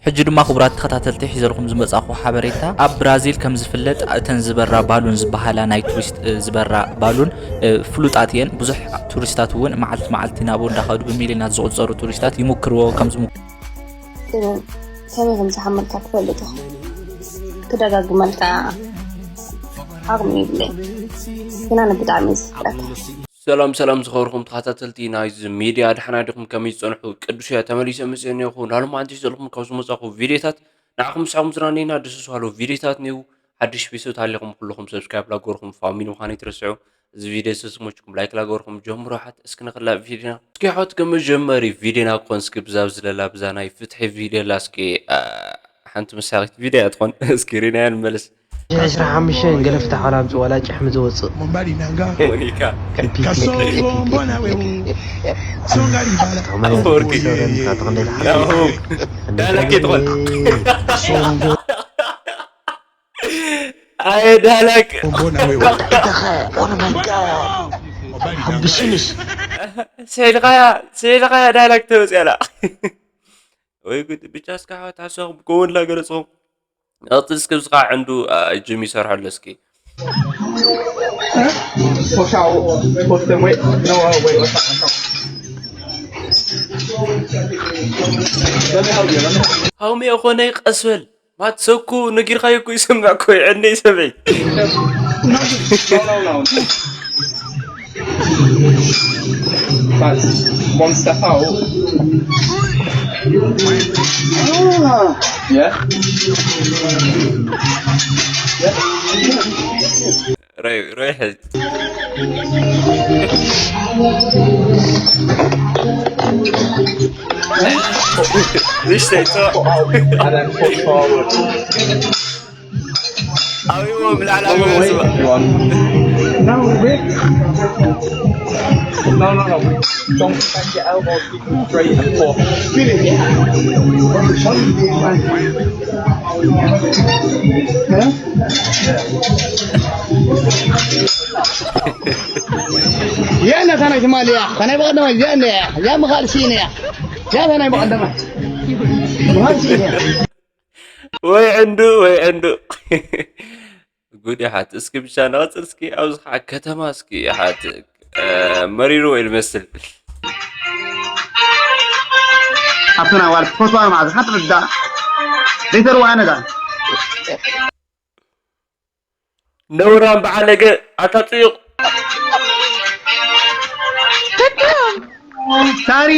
ሕጂ ድማ ክቡራት ተኸታተልቲ ሒዘልኩም ዝመጻኹ ሓበሬታ፣ ኣብ ብራዚል ከም ዝፍለጥ እተን ዝበራ ባሉን ዝበሃላ ናይ ቱሪስት ዝበራ ባሉን ፍሉጣት እየን። ብዙሕ ቱሪስታት እውን መዓልቲ መዓልቲ ናብኡ እንዳኸዱ ብሚልዮናት ዝቑጸሩ ቱሪስታት ይምክርዎ ከም ዝምክሩ ከመይ ከም ዝሓመልካ ትፈልጥ ኢኻ። ክደጋግመልካ ዓቕሚ ይብለይ። ግን ኣነ ብጣዕሚ እየ ዝፍቅረካ። ሰላም ሰላም ዝኸበርኩም ተኸታተልቲ ናይዚ ሚድያ፣ ደሓና ዲኹም? ከመይ ዝጸንሑ? ቅዱስ እየ ተመሊሰ መጽየ እኒኹ። ናሎማዓንቲ ዘለኹም ካብ ዝመጻኹ ቪድዮታት ንዓኹም ምሳኹም ዝናነይና ደስ ዝሃሉ ቪድዮታት እኒው። ሓድሽ ቤተሰብ ተሃሊኹም ኩልኹም ሰብስክራይብ ላገርኩም ፋሚሊ ምዃን ይትረስዑ። እዚ ቪድዮ ዝተስሞችኩም ላይክ ላገርኩም ጀምሮ ሓት እስኪ ንኽላ ቪድዮና እስኪ ሓት ከመጀመሪ ቪድዮና ክኾን እስኪ ብዛብ ዝለላ ብዛ ናይ ፍትሒ ቪድዮ ላ እስኪ ሓንቲ መሳኺት ቪድዮ እያ ትኾን። እስኪ ሪናያ ንመለስ። ዕስራ ሓሙሽተ ገለ ፍታሕ ዋላ ኣምጽእ ዋላ ጭሕሚ ዝወጽእ። ሞኒካ። ኣየ ዳላክ። ስሒልኻያ ስሒልኻያ ዳላክ ተወፅያላ። ወይ ጉድ ብቻ እስካ ሓወት ሓሳኹም ከውን ላገለፅኹም። ቀፅል እስከ ብዝኻ ዕንዱ ጅም ይሰርሐሉ እስኪ። ሃውሜ ኾነይ ቀስበል ማት ሰኩ ነጊርካዮ እኮ ይሰምዕ እኮ ይዕነ ይሰምዕ። But one step out. Yeah. Yeah. روح روح. ليش تيتو؟ And then push forward. أو يوم لا لا ما يسمع. No, wait. No, no, no. Don't bend your elbows. Straight and forth. Finish. Huh? يا أنا ثاني شمال يا ثاني بقدم يا أنا يا مغال شيني يا يا ثاني بقدم مغال شيني. ወይ ዕንዱ ወይ ዕንዱ። ጉድ ይሓት እስኪ ብቻ ንቐፅል እስኪ ኣብዚ ከዓ ከተማ እስኪ ይሓት መሪሩ ወይ ዝመስል ኣብተና ዋል ፎቶ ማለት ሓንቲ ርዳ ዘይተርዋ ነዳ ነውራም በዓለገ ኣታ ፅዩቕ ሳሪ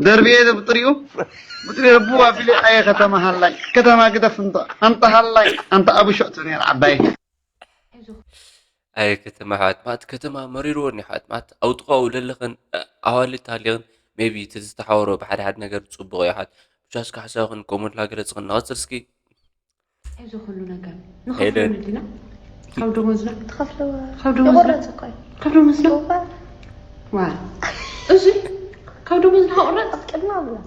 ደርብየ ብጥሪኡ ብጥሪኡ ቡ ኣቢለ ኣየ ከተማ ሃላይ ከተማ ግደፍ እንተ ኣንተ ሃላይ ኣንተ ኣቡሾ ትብል ነራ ዓባይ ኣየ ከተማ ኣሕዋት ማት ከተማ መሪርወን ኣሕዋት ማት ኣብ ጥቓኡ ለለኽን ኣዋልድ ተሃሊኽን maybe እቲ ዝተሓወሮ ብሓደ ሓደ ነገር ፅቡቕ እዩ ኣሕዋት ብቻ እስከ ሓሳብኽን comment ላገለፅኽን ንቐፅል እስኪ እዚ ኩሉ ነገር ንኸፍሎ ዲና ካብ ደሞዝና ትኸፍልዎ ካብ ደሞዝና ይቑረፅ እኮ እዩ ካብ ደሞዝና ዋ እዚ ካብ ደሞዝና ክቑረፅ ኣብ ቅድሚ ኣምላኽ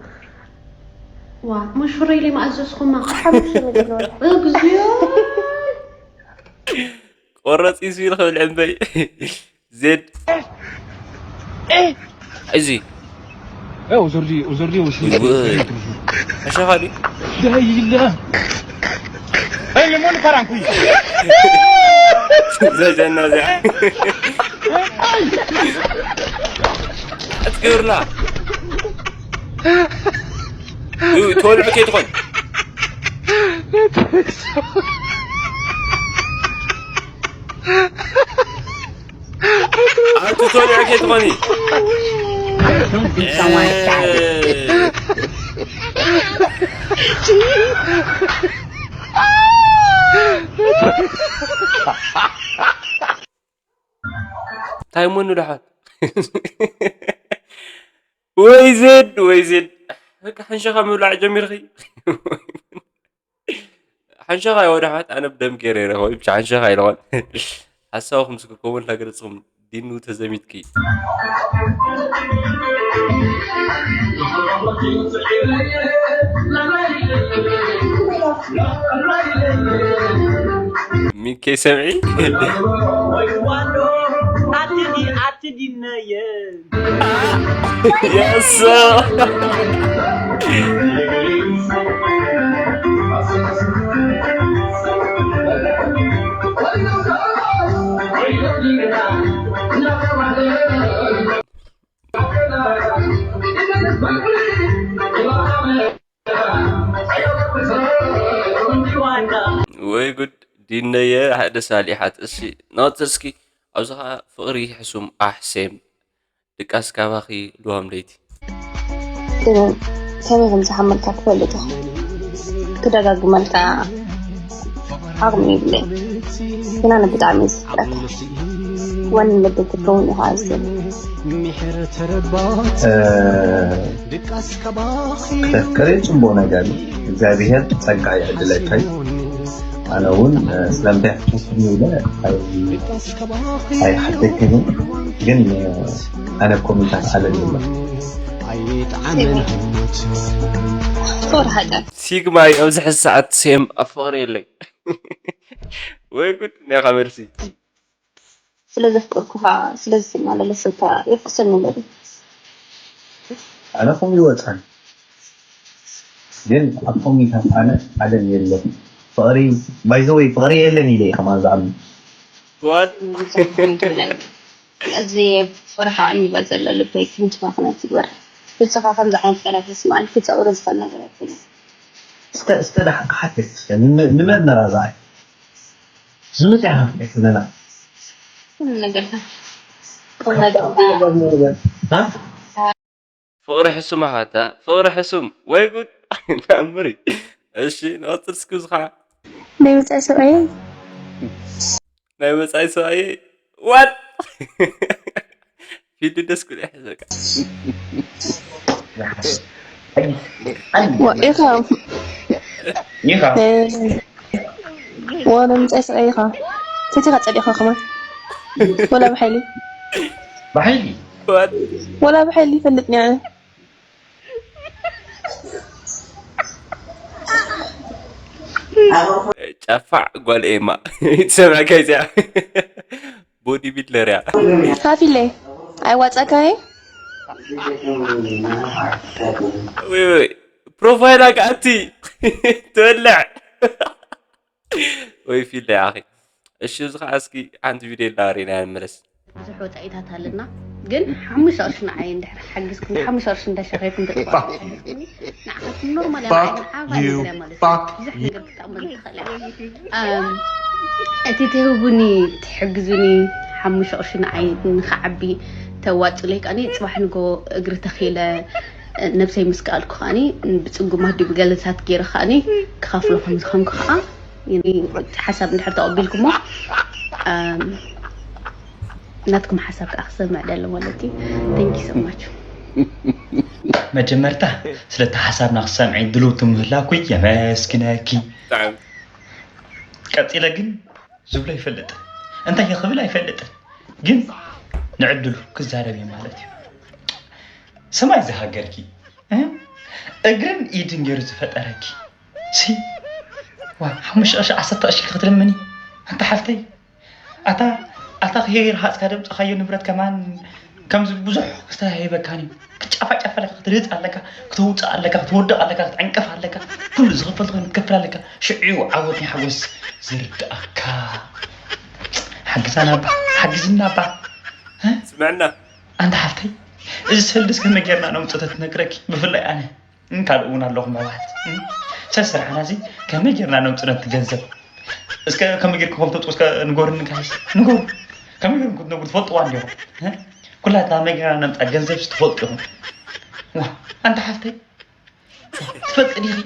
ዋ መሽረይ ለይ መኣዘዝኩማ ሓሙሽተ ሚልዮን ወርሒ እግዚኦ ቆረፂ ሲ ክብል ዕምበይ ዜድ እዚ أو زردي وزردي وش حشا غالي لا إله إلا أي لمون فرانكوي زي جنة زي أتكير لا تولع كي تخل ኣንቲ ተወሊዑ ከይትኾኒ እንታይ ሞኑ ደሓን ወይ ዜድ ወይ ዜድ በቃ ሓንሸኻ ምብላዕ ጀሚርኺ ሓንሸኻ ይወዳሓት ኣነ ብደም ገይረ ይረኸቡ ብቻ ሓንሸኻ ይለኾን ሓሳብኹም ስክከውን ላገለፅኹም ዲኑ ተዘሚትኪ ሚከይ ሰምዒ ዲነየ Yes, sir. ወይ ጉድ። ዲነየ ሓደ ሳሊሓት። እሺ፣ ንቐጽል እስኪ። ኣብዚ ኸዓ ፍቕሪ ሕሱም ኣሕሴም ድቃስ ካባኺ ልዋም ለይቲ። ግን ከመይ ከም ዝሓመልካ ትፈልጥ ኢኻ። ክደጋግመልካ ዓቕሚ የብለይ። ግን ኣነ ብጣዕሚ እየ ዝፍቅረካ። ወን ልቢ ክትከውን ኢኻ ኣዝዘኒ። እ፣ ክተፍቅሪ ጽቡቕ ነገር እዩ። እግዚኣብሄር ጸጋ ይዕድለካ እዩ። ኣነ እውን፣ እ፣ ስለምንታይ ክትወስድኒ ኢለ ኣይ-፣ ኣይሓተክን፣ ግን፣ እ፣ ኣነ ኮሚታት ዓለም የለን። ፍቕሪ ሓጢኣት። ሲግማ እዩ ኣብዚ ሕዚ ሰዓት ሴም ኣብ ፍቕሪ የለይ። ወይ ጉድ፣ ናይኻ መልሲ። ስለ ዘፍቅርኩኻ፣ ስለ ዝስማለለ ስልካ የፍቅሰኒ በሉ። ኣነ ከምኡ ይወጻኒ። ግን ኣብ ኮሚታት ኣነ ዓለም የለን። ፍቕሪ፣ by the way፣ ፍቕሪ የለን ኢለ እየ ከማን ዝኣምን። What? እዚ ፍቕርኻ ዕሚባ ዘሎ ልበይ ክንዲ መኽነያት ይግበር። ንስኻ ከምዚ ዓይነት ቃላት ዝስማዓኒ ክጸውሮ ዝኽእል ነገር ኣይኮነን። እስተ፣ እስተ ደሓን ክሓትት፣ ንመ-፣ ንመን ነራዛይ? ዝመጽእ ሓፍተይ ክነና። ኩሉ ነገርካ፣ ኩሉ ነገርካ። ሃ? ፍቕሪ ሕሱም ኣኻታ፣ ፍቕሪ ሕሱም። ወይ ጉድ። ተኣምሪ። እሺ፣ ንቐጽል እስኪ። እዚ ኸዓ ናይ ወጻኢ ሰብኣይ ናይ ወጻኢ ሰብኣየ። What? ፊዱ ደስ ክብል ይሕዘካ። ዋ፣ ኢኻ ይኻ። እ፣ ዋ፣ ናይ ወጻኢ ሰብኣይ ኢኻ። ተቲኻ ጸዲቕኻ ከማን። ወላ ብሓይሊ። ብሓይሊ። What? ወላ ብሓይሊ ይፈልጥኒ ኣነ። ጨፋዕ ጓል ኤማ። ይትሰምዐካ እዚኣ። ቦዲ ቢልደር እያ። ካፊለይ። ኣይዋጸካይ? ወይ፣ ወይ። ፕሮፋይላ ክኣቲ። ትበልዕ። ወይ ፊለ ኣኺ። እሺ፣ እዚ ኸዓ እስኪ ሓንቲ ቪድዮ ኢልና ርኢና ንመለስ። ብዙሕ ወጻኢታት ኣለና፣ ግን ሓሙሽተ ቅርሺ ንዓይ እንድሕር ሓጊዝኩም፣ ሓሙሽተ ቅርሺ እንዳሸኸይኩም ተጥፋ ሓጊዝኩምኒ፣ ንዓኹም ኖርማል እያ፣ ንዓይ ግን ዓባይ ነገር እያ ማለት እዩ። ብዙሕ ነገር ክትጠቕመኒ ትኽእል እያ። ኣም፣ እቲ ትህቡኒ፣ ትሕግዙኒ፣ ሓሙሽተ ቅርሺ ንዓይ ንኽዓቢ ተዋጹለይ ከኣኒ፣ ጽባሕ ንጎ እግሪ ተኺለ፣ ነብሰይ ምስ ከኣልኩ ከኣኒ፣ ብጽጉማት ድዩ ብገለታት ገይረ ከኣኒ ክኸፍሎ ከም ዝኾንኩ ከኣ፣ ሓሳብ እንድሕር ተቐቢልኩሞ፣ ኣም፣ ናትኩም ሓሳብ ከኣ ክሰምዕ ደለ ማለት እዩ። Thank you so much። መጀመርታ ስለቲ ሓሳብና ክሰምዒ ድልውቲ ምህላኩ የመስግነኪ። ብጣዕሚ። ቀጺለ ግን ዝብሎ ኣይፈልጥን፣ እንታይ ክብል ኣይፈልጥን፣ ግን ንዕድሉ ክዛረብ እዩ ማለት እዩ። ሰማይ ዝሃገርኪ፣ እ? እግርን ኢድን ገይሩ ዝፈጠረኪ፣ ሲ፣ ዋ፣ ሓሙሽተ ቅርሺ፣ ዓሰርተ ቅርሺ ክትልምኒ? ኣንታ ሓፍተይ፣ ኣታ፣ ኣታ ከይረሃጽካ ደምጽኻዮ ንብረት ከማን ከምዚ ብዙሕ ክስተሃይበካን እዩ። ክትጫፋጫፍ ኣለካ፣ ክትርህጽ ኣለካ፣ ክትውጽእ ኣለካ፣ ክትወድቕ ኣለካ፣ ክትዕንቀፍ ኣለካ፣ ኩሉ ዝኽፈል ተኾይኑ ክትከፍል ኣለካ። ሽዑ እዩ ዓወት ናይ ሓጎስ ዝርድኣካ። ሓግዛና እባ፣ ሓግዝና እባ። እ? ስምዕና። ኣንታ ሓፍተይ፣ እዚ ሰልድስ ከመይ ጌርና ነምጽኦ ተትነግረኪ፣ ብፍላይ ኣነ። እም፣ ካልእ እውን ኣለኹም ኣሕዋት። እም፣ ሰስርሓና እዚ ከመይ ጌርና ነምጽእ ነቲ ገንዘብ? እስከ ከመይ ጌርኩም ከም ተምጽኡ እስከ ንገሩኒ ጋይስ፣ ንገሩ። ከመይ ጌርኩም ክትነግሩ ትፈልጥዋ እንዲኹም? እ? ኩላትና ከመይ ጌርና ነምጽኣ ገንዘብ ትፈልጡ ኢኹም። ዋ፣ ኣንታ ሓፍተይ፣ ትፈልጢ ዲኺ?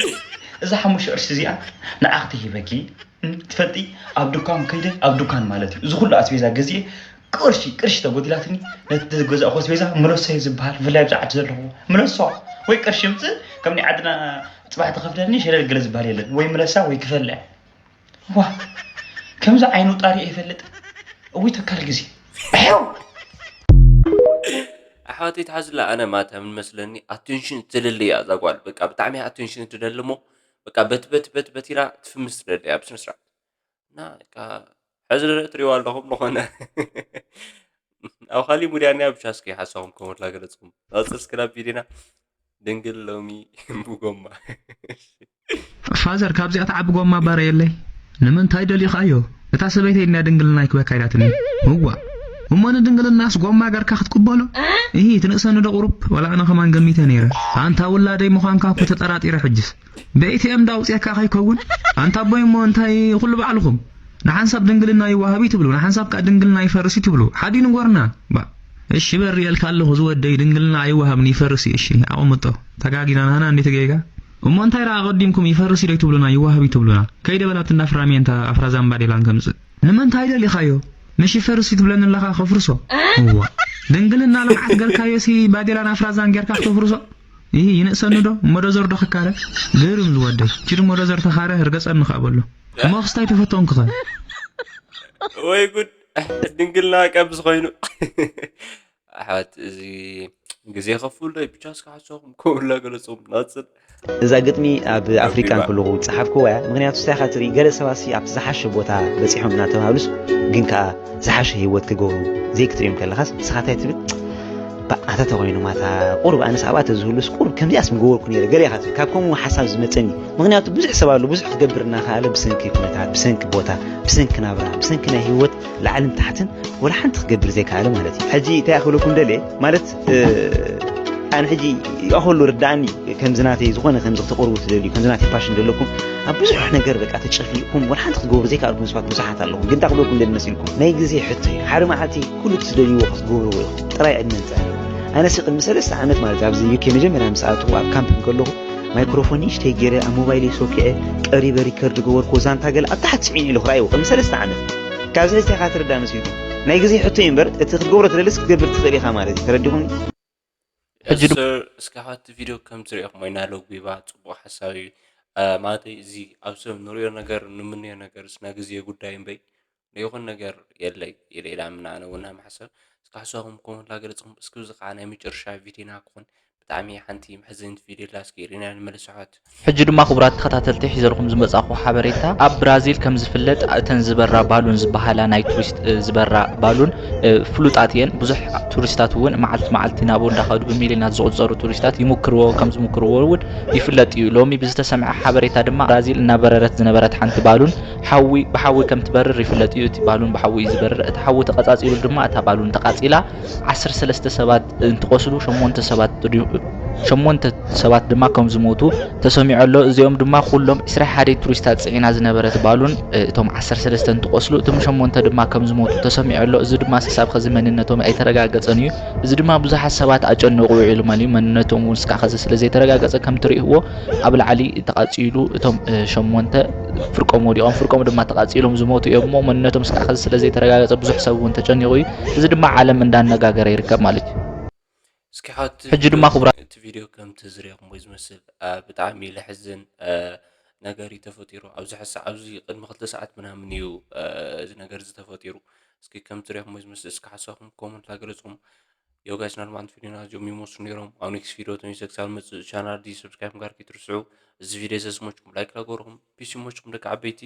እዛ ሓሙሽተ ቅርሺ እዚኣ ንዓኺ ተሂበኪ። እም፣ ትፈልጢ፣ ኣብ ዱካን ከይደ፣ ኣብ ዱካን ማለት እዩ፣ እዚ ኩሉ ኣስቤዛ ገዚኤ፣ ቅርሺ፣ ቅርሺ ተጎዲላትኒ፣ ነቲ ዝገዛእኹ ኣስቤዛ ምለሶ እዩ ዝበሃል፣ ብፍላይ ኣብዚ ዓዲ ዘለኹ። ምለሶ ወይ ቅርሺ ምጽእ፣ ከም ናይ ዓድና ጽባሕ ትኸፍለኒ ሸለል ገለ ዝበሃል የለን። ወይ ምለሳ ወይ ክፈልዕ። ዋ፣ ከምዚ ዓይኑ ጣሪ ኣይፈልጥ። እውይ ተካል ግዜ። ኣሕው! ኣሕዋተይ ተሓዙላ፣ ኣነ ማታ ምን መስለኒ ኣቴንሽን ትደሊ እያ እዛ ጓል። በቃ ብጣዕሚ ኣቴንሽን ትደሊ እሞ በቃ በት በት በት በት ኢላ ትፍምስ ትደሊ እያ ብስነ ስርዓት። እና በቃ ሕዚ ለ ትሪእዋ ኣለኹም ዝኾነ ኣብ ካሊእ ሙድ እያ እኒኣ። ብቻ እስኪ ሓሳብኩም ኮመንት ላገለፅኩም። ናፅር እስኪ ናብ ቪድዮና። ድንግል ሎሚ ብጎማ። ፋዘር፣ ካብዚኣ ትዓቢ ጎማ ባረየለይ። ንምንታይ ደሊኻዮ? እታ ሰበይተይ እንድያ ድንግልና ይክበካ ኢላትኒ። እዋ፣ እሞ ንድንግልናስ ጎማ ገርካ ክትቅበሎ? እሂ፣ ትንእሰኒ ዶ ቁሩብ? ዋላ ኣነ ከማን ገሚተ ነይረ። ኣንታ ውላደይ ምዃንካ እኮ ተጠራጢረ ሕጅስ። ብኤቲኤም ዶ ኣውፅእካ ከይከውን? ኣንታ ኣቦይ፣ እሞ እንታይ ኩሉ ባዕልኹም ንሓንሳብ ድንግልና ይዋሃብ እዩ ትብሉ፣ ንሓንሳብ ከኣ ድንግልና ይፈርስ እዩ ትብሉ። ሓዲ ንጎርና። ባ፣ እሺ በሪ እልካ ኣለኹ ዝወደይ፣ ድንግልና ኣይዋሃብን ይፈርስ እዩ። እሺ ኣቕምጦ። ተጋጊና ናህና እንዴት ጌጋ? እሞ እንታይ ደኣ ኣቐዲምኩም ይፈርስ እዩ ዶ ትብሉና፣ ይዋሃብ እዩ ትብሉና? ከይደ በላት እንዳ ፍራሜንታ ኣፍራዛን ባዴላን ከምጽእ። ንምንታይ ደሊኻዮ? ምሽ ይፈርስ እዩ ትብለኒ ኣለኻ ከፍርሶ? እዋ። ድንግልና ልምዓት ገርካዮ ሲ ባዴላን ኣፍራዛን ጌርካ ከተፍርሶ? ይህ ይንእሰኒ ዶ? እሞ ዶዘር ዶ ክካረ? ግርም ዝወደይ። ችድ እሞ ዶዘር ተኻረ፣ ርገጸኒ ከኣ በሎ። እሞ ክስታይ ተፈተንኩኸ? ወይ ጉድ። ድንግልና ቀብስ ኮይኑ። ኣሕዋት፣ እዚ ግዜ ከፍሉ ዶ? ብቻ እስከ ሓሳብኩም ኮመንት ላገለፅኩም። ናፅር። እዛ ግጥሚ ኣብ ኣፍሪቃ እንከለኹ ዝጸሓፍኩዋ እያ። ምኽንያቱ ስታይኻ ትርኢ፣ ገለ ሰባት ሲ ኣብቲ ዝሓሸ ቦታ በጺሖም እናተባህሉስ ግን ከኣ ዝሓሸ ህይወት ክገብሩ ዘይክትርእዮም ከለኻስ ንስኻ እንታይ ትብል? ባ፣ ኣታ ተኾይኑ ማታ ቁሩብ ኣነስ ኣብኣ ተዝህሉስ ቁሩብ ከምዚኣስ ምገበርኩ ነይረ ገለ ኢኻ ትብል። ካብ ከምኡ ሓሳብ ዝመጸኒ። ምኽንያቱ ብዙሕ ሰብ ኣሎ፣ ብዙሕ ክገብር እናኸኣለ ብሰንኪ ኩነታት፣ ብሰንኪ ቦታ፣ ብሰንኪ ናብራ፣ ብሰንኪ ናይ ህይወት ላዕልን ታሕትን ወላ ሓንቲ ክገብር ዘይከኣለ ማለት እዩ። ሕጂ እንታይ ክብለኩም ደልየ ማለት፣ እ፣ ኣነ ሕጂ ይኣኸሉ ርዳእኒ፣ ከምዚ ናተይ ዝኾነ ከምዚ ክተቕርቡ ትደልዩ፣ ከምዚ ናተይ ፓሽን ዘለኩም ኣብ ብዙሕ ነገር በቃ ተጨፊእኩም ወላ ሓንቲ ክትገብሩ ዘይከኣልኩም ሰባት ብዙሓት ኣለኹም። ግን እንታይ ክብለኩም ደሊ መሲልኩም? ናይ ግዜ ሕቶ እዩ። ሓደ መዓልቲ ኩሉ ትደልይዎ ክትገብርዎ ኢኹም። ጥራይ ዕድመ ንጽዕር። ኣነ ሲ ቅድሚ ሰለስተ ዓመት ማለት ኣብዚ ዩኬ መጀመርያ ምስ ኣተኹ ኣብ ካምፕ እንከለኹ ማይክሮፎን ንእሽተይ ገይረ ኣብ ሞባይለይ ሶኪዐ ቀሪበ ሪከርድ ገበርኩዎ ዛንታ ገለ ኣብ ታሕቲ ስዒኑ ኢሉ ክረኣይዎ ቅድሚ ሰለስተ ዓመት። ካብዚ ሕጂ ኢኻ ትርዳእ መሲልኩም። ናይ ግዜ ሕቶ እዩ እምበር እቲ ክትገብሮ ትደልስ ክትገብር ትኽእል ኢኻ ማለት እዩ። ተረዲኹም? ሕጂ ድማ እስኪ ሓቲ ቪድዮ ከም ትሪእኹም ወይ ናሎ ጉባ ጽቡቕ ሓሳብ እዩ። እ፣ ማለተይ እዚ ኣብ ሰብ ንሪኦ ነገር ንምንዮ ነገርስ ናይ ግዜ ጉዳይ እምበይ ንይኹን ነገር የለይ ኢለ ኢላ ምና ኣነ እውን ኣብ ሓሳብ እስኪ ሓሳብኩም ኮመንት ላገለጽኩም። እስኪ እዚ ከዓ ናይ መጨረሻ ቪድዮና ክኾን። ብጣዕሚ ሓንቲ መሕዘኒት ቪድዮ ኣላ፣ እስኪ ርኢና ንመለስ ኣሕዋት። ሕጂ ድማ ክቡራት ተኸታተልቲ ሒዘልኩም ዝመጻኹ ሓበሬታ፣ ኣብ ብራዚል ከም ዝፍለጥ እተን ዝበራ ባሉን ዝበሃላ ናይ ቱሪስት፣ እ፣ ዝበራ ባሉን፣ እ፣ ፍሉጣት እየን። ብዙሕ ቱሪስታት እውን መዓልቲ መዓልቲ ናብኡ እንዳኸዱ ብሚልዮናት ዝቑጸሩ ቱሪስታት ይምክርዎ፣ ከም ዝምክርዎ እውን ይፍለጥ እዩ። ሎሚ ብዝተሰምዐ ሓበሬታ ድማ ብራዚል እናበረረት ዝነበረት ሓንቲ ባሉን ሓዊ፣ ብሓዊ ከም ትበርር ይፍለጥ እዩ። እቲ ባሉን ብሓዊ እዩ ዝበርር። እቲ ሓዊ ተቐጻጺሉ ድማ እታ ባሉን ተቓጺላ ዓሰርተ ሰለስተ ሰባት እንትቆስሉ ሸሞንተ ሰባት ሸሞንተ ሰባት ድማ ከም ዝሞቱ ተሰሚዑ ኣሎ። እዚኦም ድማ ኩሎም ዕስራ ሓደ ቱሪስታት ጽዒና ዝነበረት ባሉን፣ እ፣ እቶም ዓሰርተ ሰለስተ እንትቆስሉ፣ እቶም ሸሞንተ ድማ ከም ዝሞቱ ተሰሚዑ ኣሎ። እዚ ድማ ክሳብ ኸዚ መንነቶም ኣይተረጋገጸን እዩ። እዚ ድማ ብዙሓት ሰባት ኣጨኒቑ ውዒሉ ማለት እዩ። መንነቶም እውን እስካዕ ኸዚ ስለ ዘይተረጋገጸ ከም ትርእይዎ ኣብ ላዕሊ ተቓጺሉ እቶም፣ እ፣ ሸሞንተ ፍርቆም ወዲቖም፣ ፍርቆም ድማ ተቓጺሎም ዝሞቱ እዮም እሞ መንነቶም እስካዕ ኸዚ ስለ ዘይተረጋገጸ ብዙሕ ሰብ እውን ተጨኒቑ እዩ። እዚ ድማ ዓለም እንዳነጋገረ ይርከብ ማለት እዩ። እስኪ ሓቲ ሕጂ ድማ ክቡራት እቲ ቪድዮ ከምቲ ዝሪእኹሞ ዝመስል፣ እ፣ ብጣዕሚ ለሕዝን፣ እ፣ ነገር እዩ ተፈጢሩ። ኣብዚ ሕሳ-፣ ኣብዚ ቅድሚ ክልተ ሰዓት ምናምን እዩ፣ እ፣ እዚ ነገር እዚ ተፈጢሩ። እስኪ ከምቲ ሪእኹሞ ዝመስል እስኪ ሓሳብኩም ኮመንት ላገለጽኩም። ዮ ጋይስ፣ ናልማንት ቪድዮና እዚኦም ይመስሉ ነይሮም። ኣብ ኔክስት ቪድዮ ተመልሰ ክሳብ መጽእ ቻናል ዲ ሰብስክራይብ ምግባር ከይትርስዑ። እዚ ቪድዮ ዘስሞችኩም ላይክ ላገርኹም። ፒስ ይሞችኩም ደቂ ዓበይቲ።